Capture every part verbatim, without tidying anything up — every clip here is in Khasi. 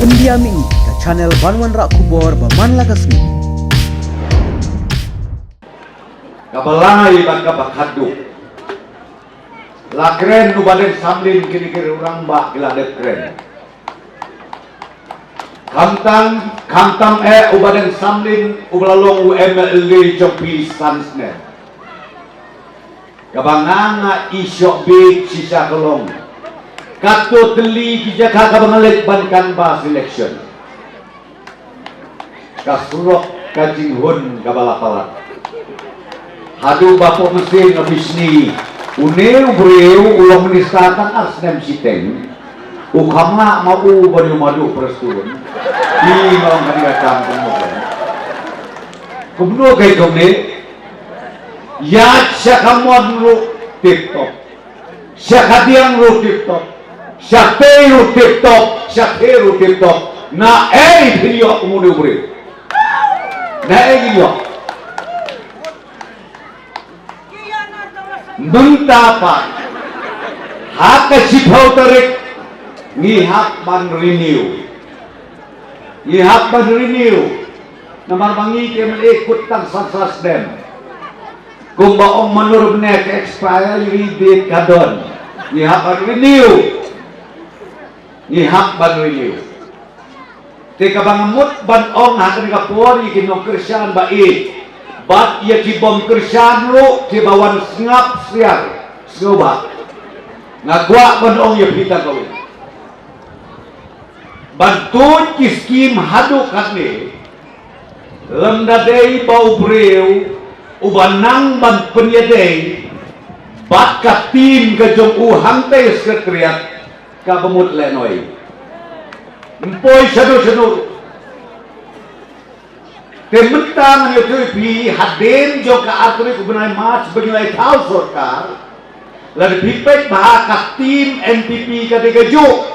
India Mih, ka channel ban wanrah khubor ba man la ka sngi. Kaba lai bad kaba khatduh. La kren u Bah Deng Samlin, kine ki rangbah ki la dep kren. Khamtam, khamtam eh u Bah Deng Samlin uba la long u M L A jong phi san snem. Kaba nga nga i shoh beit shisha ka long, katto tylli ki jaka kaba nga leit ban canvass election, ka surok ka jinghun kaba la palat. Haduh ba pok mynsiem nga bishni, une u briew u long minister tang ar snem shiteng, u kham lah ma u ban ïoh madu Prestone. I ma ong kane ka kam kumno. Kumno ka kumne. Ïa sha ka mon ruh tip top. Sha ka diang ruh tip top. Sha tei ruh tip top. Sha tei ruh tip top. Na ei phi ïoh kumno u briew. Na ei phi ïoh. Mynta pat, ha ka shiphew tarik, ngi hap ban renew. Ngi hap ban renew. Namar ba ngi ki M L A kut tang san snem. Kumba ong manur bne ka expiry date ka don. Ngi hap ban renew. Ngi hap ban renew. Te kaba nga mut ban ong ha kane ka por ïa ki nongkyrshan ba ïeit bad ïa ki bym kyrshan ruh kiba wan sngap syiar sngewbha. Nga kwah ban ong ïa phi tang kawei. Ban tuid ki skim haduh katne, lymda dei ba u briew uba nang ban pynïadei bad ka team ka jong u hangtei Secretariat, kaba mut lehnoh. Ym poi shaduh shaduh. Te mynta ngan ïathuh ïa phi, hadien jong ka ar tarik u bnai March ba ngi la thaw sorkar, lada phi peit bha ka team N P P ka dei kajuh.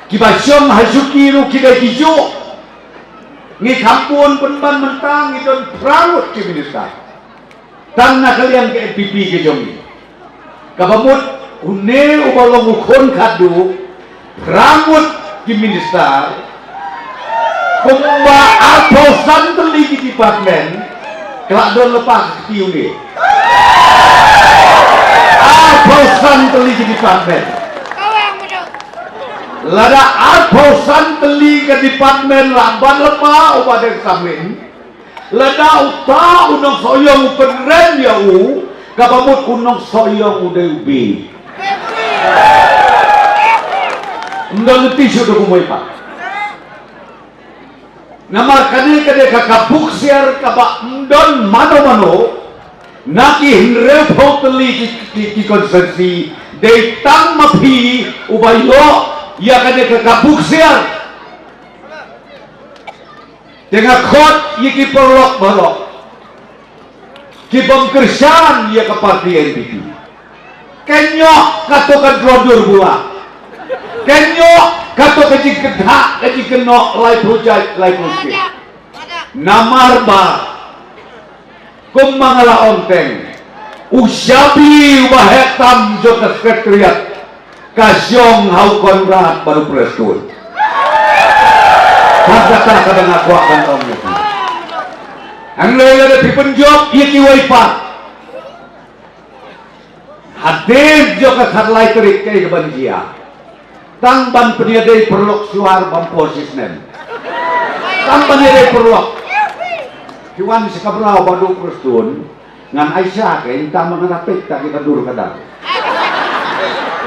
Kiba shong ha shuki ruh ki dei kijuh. Ngi kham bun pynban mynta ngi don phra ngut ki minister. Tang na ka liang ka N P P ka jong ngi. Kaba mut une uba long u khun khatduh, phra ngut ki minister, kumba arphew san tylli ki department, ka la don lypa ka kti une. Arphew san tylli ki department. Lada arphew san tylli ka department la ban lypa u Bah Deng Samlin, lada uta u nongsohïong u pynrem ïa u, kaba mut u nongsohïong u dei u beit. Ym don lynti shuh da kumwei pat. Namar kane ka dei ka, ka buksiar kaba ym don mano mano na ki hynriewphew tylli ki, ki, ki constituency, dei tang ma phi uba ïoh ïa kane ka, ka buksiar. Te nga khot ïa ki paralok baroh ki bym kyrshan ïa ka party N P P. Kynnoh kato ka draw dur bula. Kynnoh kato ka jingkynthah, ka jingkynnoh laiphew jait laiphew skhem. Namar ba kumba nga la ong teng, u shabi uba heh tam jong ka Secretariat ka shong ha u Conrad bad u Prestone. Kata kaba nga kwah ban ong ïa phi. Hynrei lada phi pynjop ïa kiwei pat, hadien jong ka khatlai tarik kaei kaban jia? Tang ban pynïadei paralok shuwa bam por shisnem. Tang ban ïadei paralok. Phi wan sha ka Mraw bad u Prestone, ngan ai sha kein, tang ban ngan peit ta ki ka dur ka dar.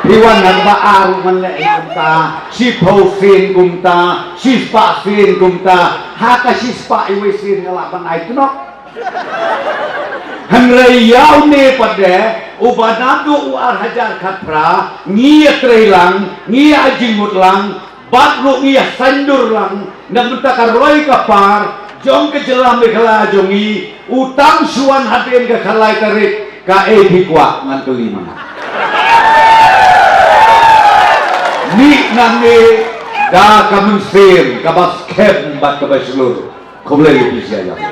Phi wan ngan ba ar ngan leh kumta, shiphew sien kumta, shispah sien kumta, ha ka shispah iwei sien nga lah ban ai tnok. Hynrei ïa une pat de, uba naduh u ar hajar khatphra ngi ïatrei lang, ngi ïa jingmut lang, bad ruh ngi ïa saindur lang na bynta ka roi ka par jong ka jylla Meghalaya jong ngi, u tang shu wan hadien ka khatlai tarik, kaei phi kwah ngan kylli ma nga. Mih nangne da ka mynsiem kaba skhem bad kaba shlur. Khublei ïa phi sha ïa.